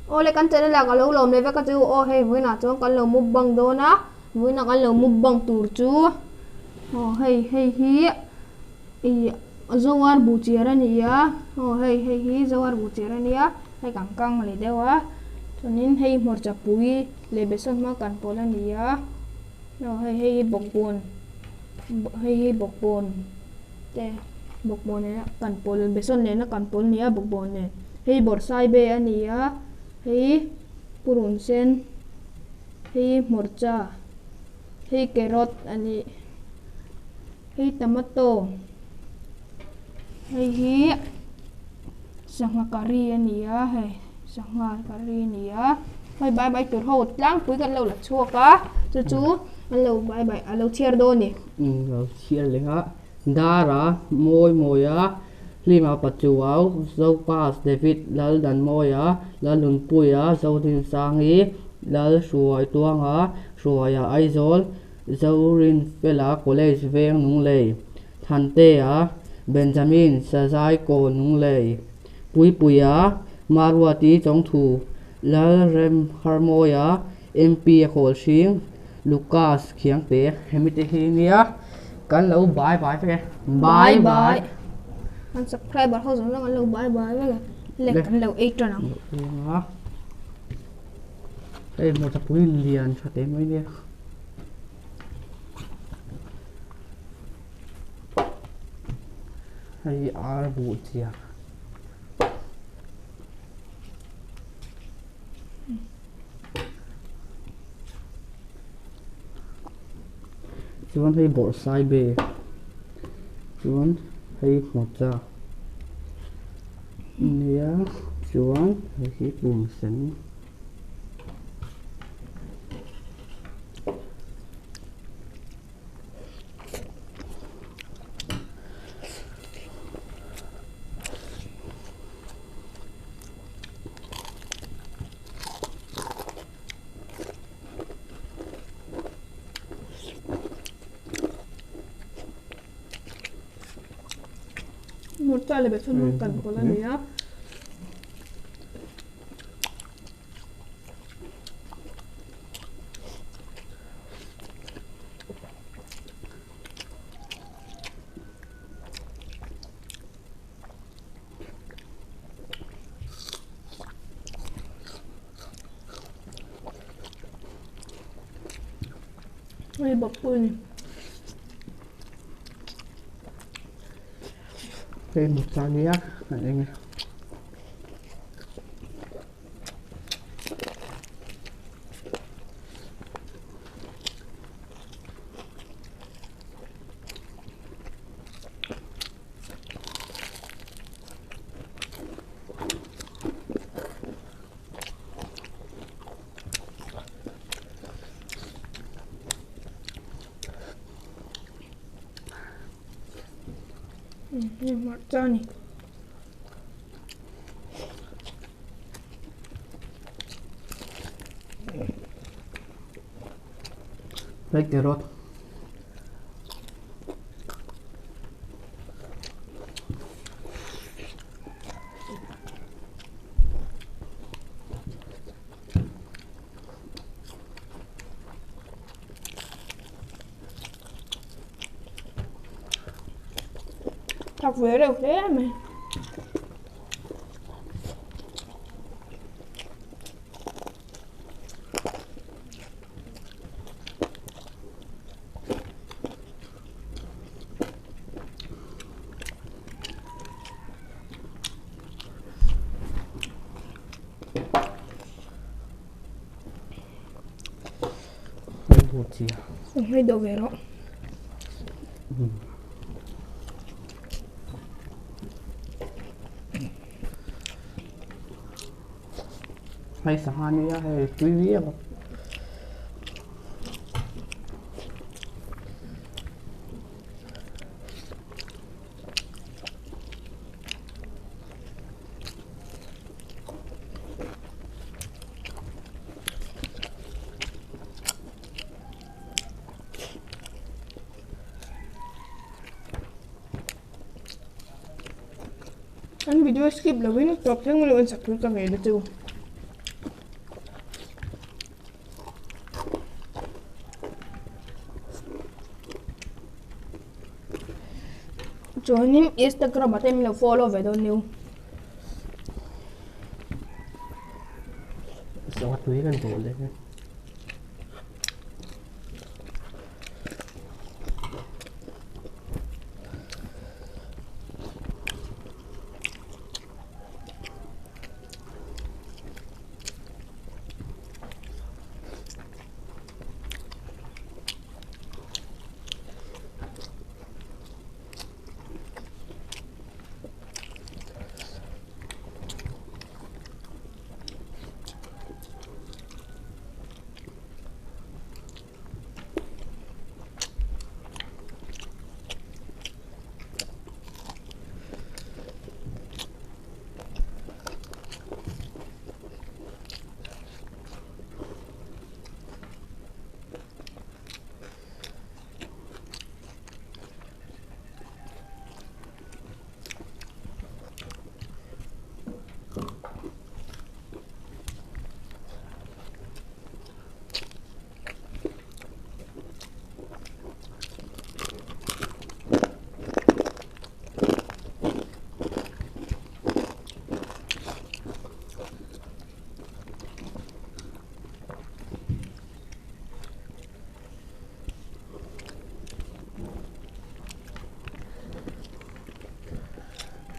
Awle kan channel ah ka lo lawm leh vek a chu aw hei vawiinah chuan kan lo mukbang dawn a vawiinah kan lo mukbang tur chu aw hei hei hi ih zoar buhchiar a ni a aw hei hei hi zoar buhchiar a nia hei kan kang leh deuh a chuanin hei hmarcha pui leh besawn hma kan pawlh a ni a aw hei hei hi bawkbawn hei hi bawkbawn te bawkbawn nena kan pawl besawn nena kan pawl a ni a bawkbawn nen hei bawrhsaibe a ni a hei purun sen hei hmarcha hei carrot a ni hei tomato hei hi sangha curry a ni a hei sangha curry a ni a hei bai bai tur ho tlangpui kan lo la chhuak a chu chu an lo bai bai a lo chhiar dawn a ni. Lo chhiar leh a Dara Mawimawia Hlima Pachuau Zopas David Laldanmawia Lalnunpuia Zodinsangi Lalhruaituanga Hruaia Aizawl Zorinfela College Veng Lunglei Thantea Benjamin Sazaikaw Lunglei Puipuia Maruati Chawngthu Lalremharmawia MP a khawl hring Lucas Khiangte hemi te hi nia kan lo bye bye vek e bye bye An subscriber ho zawng zawng an lo bye bye vek e le kan lo ei tan ang Hei hmawlh pui lian tha teh mai nia. Hei ar buh chiah. Chuan hei bawrhsaibe chuan hei hmawlhcha nia chuan hei hi pumsen. Hmarcha leh besan hmang kan pawlh a ni a. Hei bawkpui a ni. Hei hmarcha a nia kan eng e. Hei hmarcha a ni. Hei carrot. Thak ve reuh hle mai. Hei deuh ve rawh. Hei sangha nia hei tui viau a. An video skip lovin tawp thleng lo en sak tur ka ngei na chu. Chuanin Instagram ah te min lo follow ve dawn nia. Sangha tui kan bawl leh nge.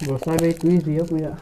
Bawrhsai tui riau mai a.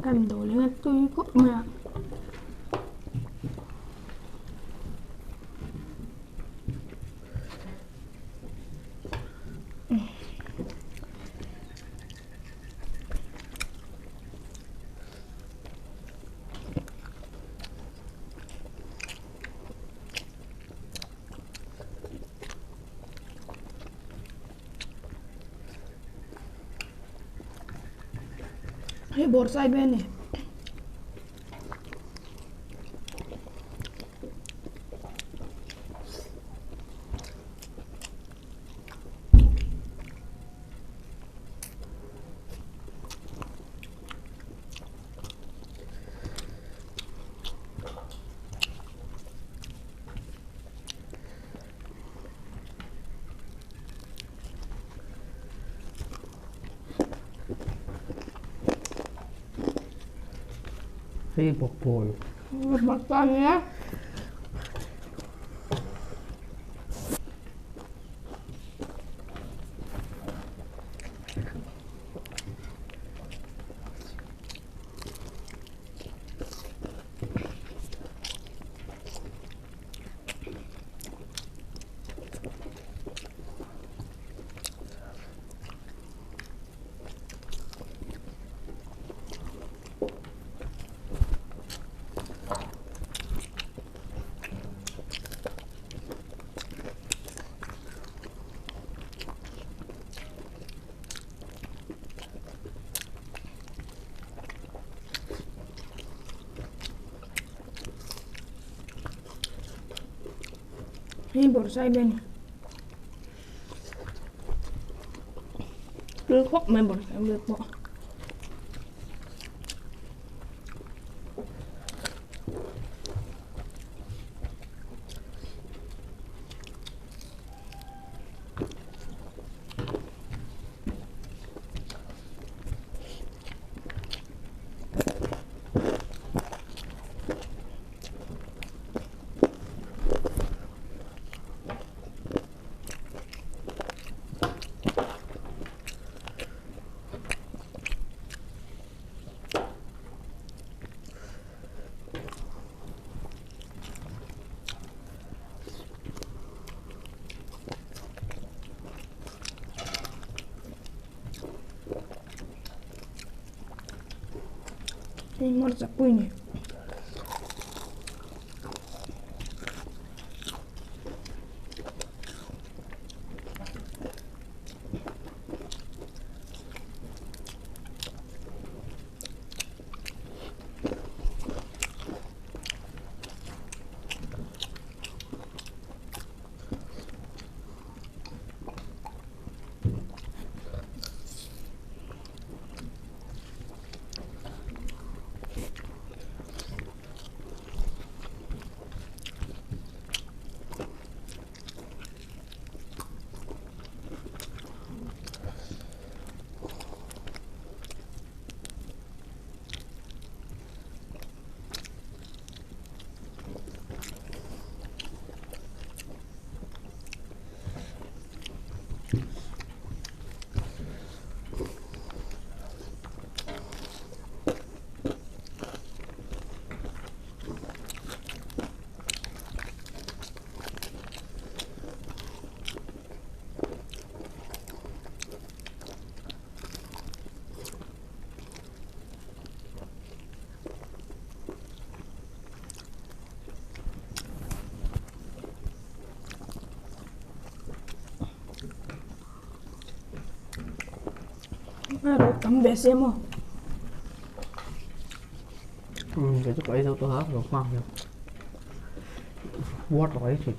Kan dawl hi a tui khawp mai a. Hei bawrhsai vel a ni. Hei bawkbawn. Hmarcha a nia. Hei bawrhsai vel a ni. Tui khawp mai bawrhsai vel pawh. Hei hmarcha pui ni. A ro tam ve se maw? Ừ, cái chỗ ấy đâu tôi há rồi khoang rồi. What rồi thì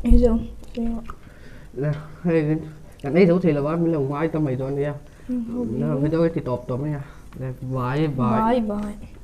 Ei zo. Hei kan ei zo thei lo a min lo ngai ta mai dawn nia. Video hi ti tawp tawp mai a. Bye bye. Bye bye.